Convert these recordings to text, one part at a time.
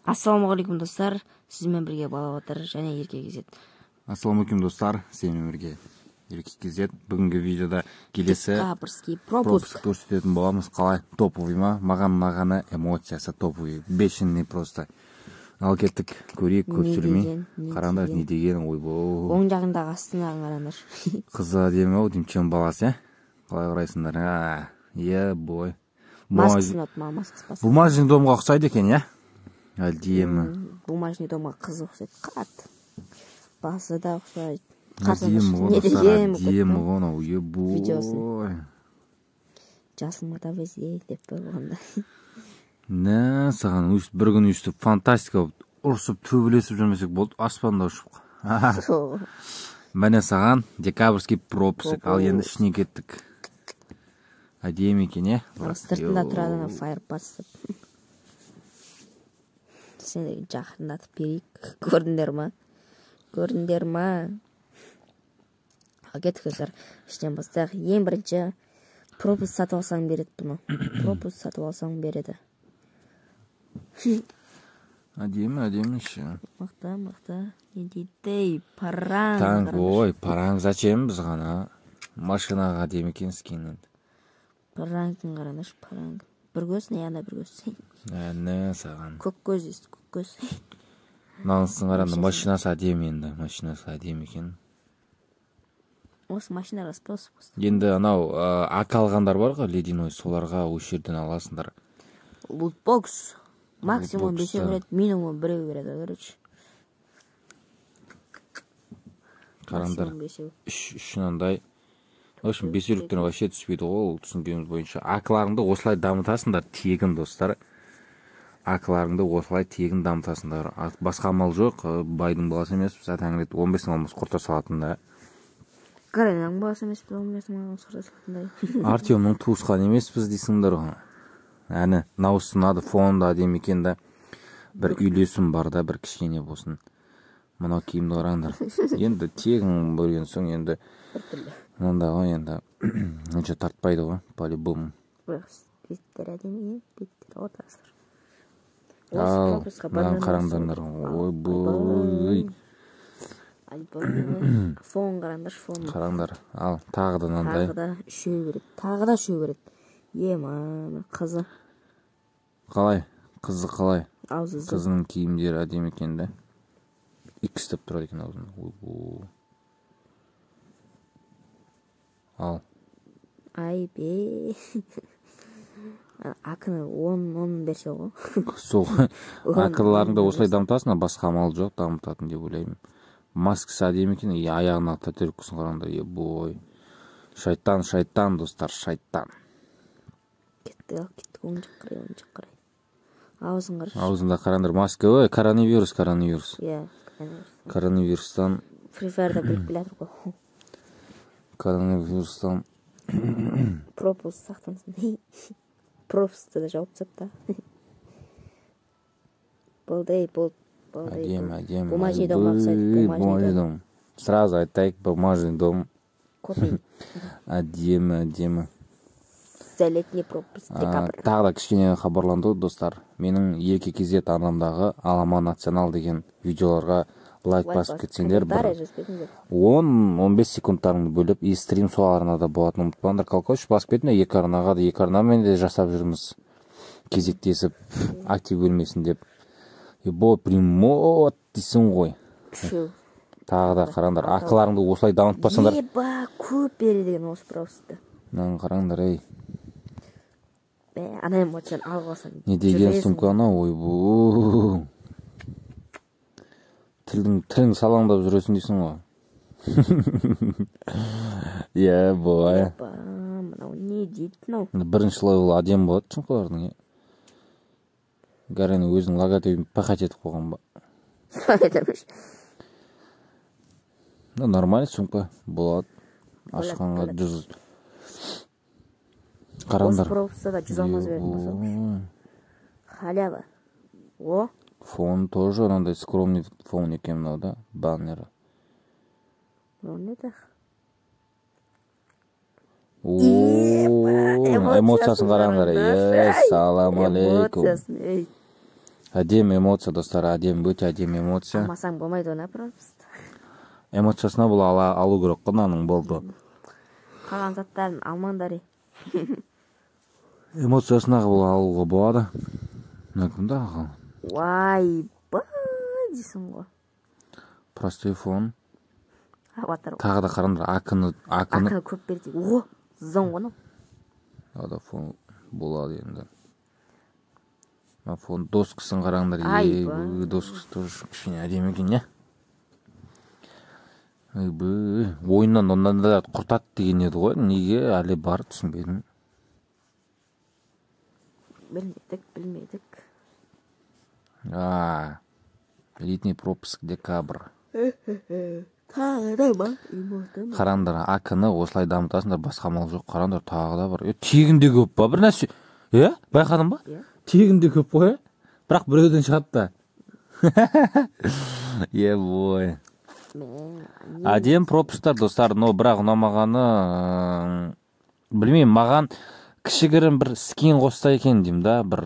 Ассалаумағалейкум, достар! Сізбен бірге Балабатыр және Ерке Кезет. Ассалаумағалейкум, достар! Сенімен бірге Ерке Кезет. Бүгінгі видеода келесі Декабрьский пропуск пропуск көрсететін боламыз. Қалай, топовый ма? Маған ұнағаны эмоциясы топовый, бешеный просто. Ал кеттік, көрейік, көп Не сөйлемей. деген, не Қараңдар, деген. не деген, ойбой. Оң жағындағы, астындағы қараңдаршы. Қызы әдемі ау деймін, чем баласы, иә? Қалай қарайсыңдар? А, е бой. Маскасын ұнады маған, маскасы басқа. Бумажный домға ұқсайды екен, иә? Әдемі. Бумажный домға қызы ұқсайды қатты. Басы да ұқсайды. Әдемі ғой, Не достар, деген болып әдемі кетті. ғой анау, е бой. Видеосын. Жасыл мата везде деп қойғанда. Нә, саған өйстіп бір күні өйстіп фантастика болып ұрысып, төбелесіп жүрмесек болды, аспанда ұшып. Сол. Міне саған декабрьский пропуск. Ал енді ішіне кеттік. Әдемі екен, иә? Сыртында тұрады ана Firepass деп. Сендерге жақындатып берейік. Көрдіңдер ма? Көрдіңдер ма? Ал кеттік, достар. Іштен бастайық. Ең бірінші пропуск сатып алсаң, береді бұны. Пропуск сатып алсаң, береді. Әдемі, әдемі іші. Мықты, мықты. Не дейді? Ей, параң. Танк, ой, параң зачем біз ғана? Машинаға әдемі екен скин енді. Параңкін қараңдаршы, параң. Бір көз, не ана бір көз. Әне саған. Көк көз дейді, көк көз. Мынанысын қараңдар, машинасы әдемі енді, машинасы әдемі екен. Осы машина рас па, осы просто? Енді анау ак алғандар бар ғой, ледяной, соларға осы жерден аласыңдар. Лутбокс. Максимум Лутбокста. бесеу береді, минимум біреу береді, короче. Қараңдар, Максимум бесеу. үш мынандай. В общем, бесеуліктен вообще түспейді ғой, ол түсінгеніміз бойынша. Акыларыңды осылай дамытасыңдар, тегін, достар. Акыларыңды осылай тегін дамытасыңдар. Басқа амал жоқ, байдың баласы емеспіз, атаң рет 15 мың алмас құрта салатын да. Гаренаның баласы емеспіз, 15 мың алмас құрта салатындай. Артемнің туысқаны емеспіз дейсіңдер ғой. Әні, мынауысы ұнады, фон да әдемі екен да. Бір үйлесім бар да, бір кішкене болсын. Мынау киімді қараңдар. Енді тегін бөлген соң енді мынандай ғой енді. Онша тартпайды ғой, по-любому. Бірақ беттері әдемі, иә? Беттері ортасы. Осы Ал, пропускқа мынаны банан қараңдар. алсам. Ойбой. Айбай. Фон қараңдаршы, фон. Қараңдар. Ал, тағы да мынандай. Тағы да үшеу береді. Тағы да үшеу береді. Ема, қызы. Қалай? Қызы қалай? Аузы зып. Қызының киімдері әдемі екен да. Икс деп тұрады екен аузында. Ойбой. Ал. Ай бе. Акыны он берсе ғой. Сол Он, акыларыңды он осылай берсе. дамытасың, басқа амал жоқ дамытатын деп ойлаймын. Маскасы әдемі екен, и аяғына татуировкасын қараңдар, е бой. Шайтан, шайтан, достар, шайтан. Кеттік, ал, кеттік, оң жаққа қарай, оң жаққа қарай. Аузын қарашы. Аузында қараңдар, маска, ой, коронавирус, коронавирус. Иә, коронавирус. Коронавирустан. Free Fire'да біліп келе жатыр ғой. Коронавирустан. Пропуск сақтансын. Пропускты да жауып тастапты. Болды, ей, болды. Болды, ей, Әдемі, болды. әдемі. Бумажный домға ұқсайды, Ойбай, бумажный бумажный дом. дом. Сразу айтайық, бумажный дом. Копи. Әдемі, әдемі. За летний пропуск декабрь. Тағы да кішкене хабарландыру, достар. Менің Ерке Кезет арнамдағы Аламан Национал деген видеоларға лайк Лайк басып басып, кетсеңдер, бір комментарий жазып кетіңдер. 10-15 секундтарыңды бөліп, и стрим сол арнада болатынын ұмытпаңдар. Колокольчик басып кетіңдер, екі арнаға да, екі арнамен де жасап жүрміз. Кезектесіп, актив бөлмесін деп. И бұл примот дейсің ғой. Үшеу. Тағы да қараңдар, акыларыңды осылай дамытпасаңдар. Еба, көп береді екен осы пропускты. Мынаны қараңдар, ей. Бә, ана эмоцияны алып алсаң, Не деген жүресің. сумка анау, ойбу. Тілің салаңдап жүресің дейсің ғой. Е, бой. Еба, мынау не дейді мынау? Бірінші левел әдемі болады сумкалардың, е. Гарена өзінің логотипін пахать етіп қойған ба? Ну, нормальный сумка болады. Болады, Ашқанға болады. 100. Қараңдар. Осы пропускта да 100 алмаз беретін болса. Ой. Халява. О. Фон тоже мынандай скромный фон екен мынау да, баннері. Мынау не тақ? О, эмоциясын қараңдар. Е, салам алейкум. Эмоциясын, ей. Әдемі эмоция, достар, әдемі, өте әдемі эмоция. Алмасаң болмайды оны, просто. Эмоциясына бұл алу керек қой мынаның, болды. Қалған заттарын алмаңдар. Эмоциясына бұл алуға болады. Мына кім тағы? Уайбай дейсің ғой. Простой фон. Аватар. Тағы да қараңдар, акыны, акыны. Акыны көп берді. О, зың ғой. Да, фон болады енді. Мына фон доскасын қараңдар. Айбай. Доскасы тоже кішкене әдемі екен, иә? Ойбай, ойыннан ондан да құртады деген еді ғой. Неге әлі бар, түсінбедім. Білмедік, білмедік. А, элитный пропуск декабрь. Тағы да ма? Эмоция ма? Қараңдар, акыны осылай дамытасыңдар, басқа амал жоқ. Қараңдар, тағы да бар. Тегін де көп па бір нәрсе? Иә, байқадың ба? Иә. Тегін де көп қой, иә? Бірақ біреуден шығады да. Ебой. Әдемі пропусктар, достар, но бірақ ұнамағаны, білмеймін, маған кішігірім бір скин қосса екен деймін да, бір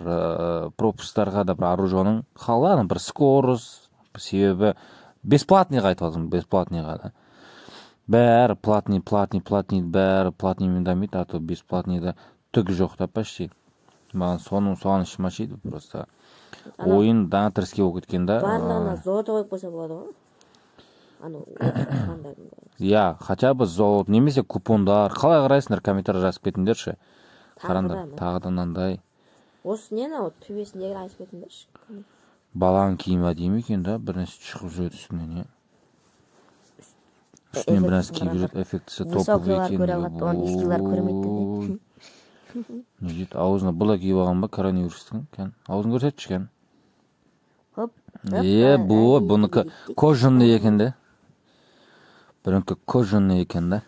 пропусктарға да, бір оружиеның қаланы, бір скорость, себебі бесплатныйға айтып жатырмын, бесплатныйға да. Бәрі платный, платный, платный, бәрі платныймен дамиды, а то бесплатныйда түк жоқ та почти. Маған соның соған ішім ашиды просто. Ойын донаторский болып кеткен да. Барлығына золото қойып қойса болады ғой. Анау қандардың. Иә, хотя бы золото немесе купондар. Қалай қарайсыңдар, комментарий жазып кетіңдерші. Тағы Қараңдар, да ма? тағы да мынандай. Осы не анау төбесіндегіні айтып кетіңдерші. Баланың киімі әдемі екен да, бір нәрсе шығып жүреді үстінен, иә. Үстінен бір нәрсе киіп жүреді, эффектісі топовый Высокийлар екен. Көре алады, оны низкийлар көрмейді. Ой. Не дейді, аузына бұл да киіп алған ба коронавирустың? Кән, аузын көрсетші, кән. Хоп. Е, бұл бұнікі кожаный екен де. Бұнікі кожаный екен да.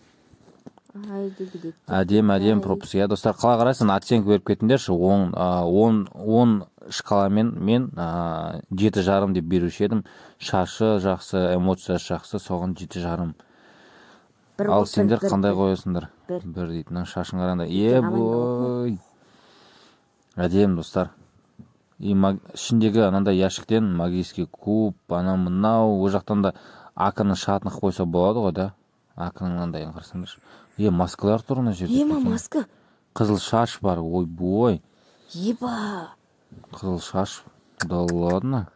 Әдемі, әдемі пропуск. Иә, достар, қалай қарайсың, оценка беріп кетіңдерші. 10, 10, 10 шкаламен мен 7,5 деп беруші едім. Шашы жақсы, эмоциясы жақсы, соған 7,5. Бір Ал бір, сендер бір, қандай бір. қоясыңдар? Бір. Бір дейді. Мына шашын қараңдар. Е, Аман. бой. Әдемі, достар. И ішіндегі анандай ящиктен магический куб, ана мынау, ол жақтан да акының шығатынын қылып қойса болады ғой да. Акының мынандайын қарасаңдаршы. Е, маскалар тұр мына жерде. Ема, Прикинь. Маска. Қызыл шаш бар, ойбой. Еба. Қызыл шаш. Да ладно.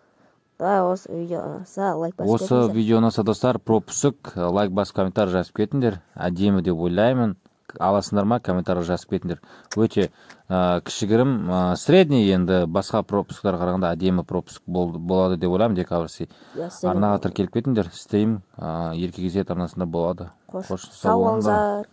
Давай, осы видео ұнаса, лайк басып Осы кетіңіздер. видео ұнаса, достар, пропуск, лайк басып, комментарий жазып кетіңдер. Әдемі деп ойлаймын. Аласыңдар ма, комментарий жазып кетіңдер. Өте кішігірім, средний, енді басқа пропусктарға қарағанда әдемі пропуск болады деп ойлаймын декабрьский. Иә, сіздермен Арнаға тіркеліп кетіңдер. Стрим Ерке KZ арнасында болады. Қош, Қош, сау болыңдар. болыңыздар.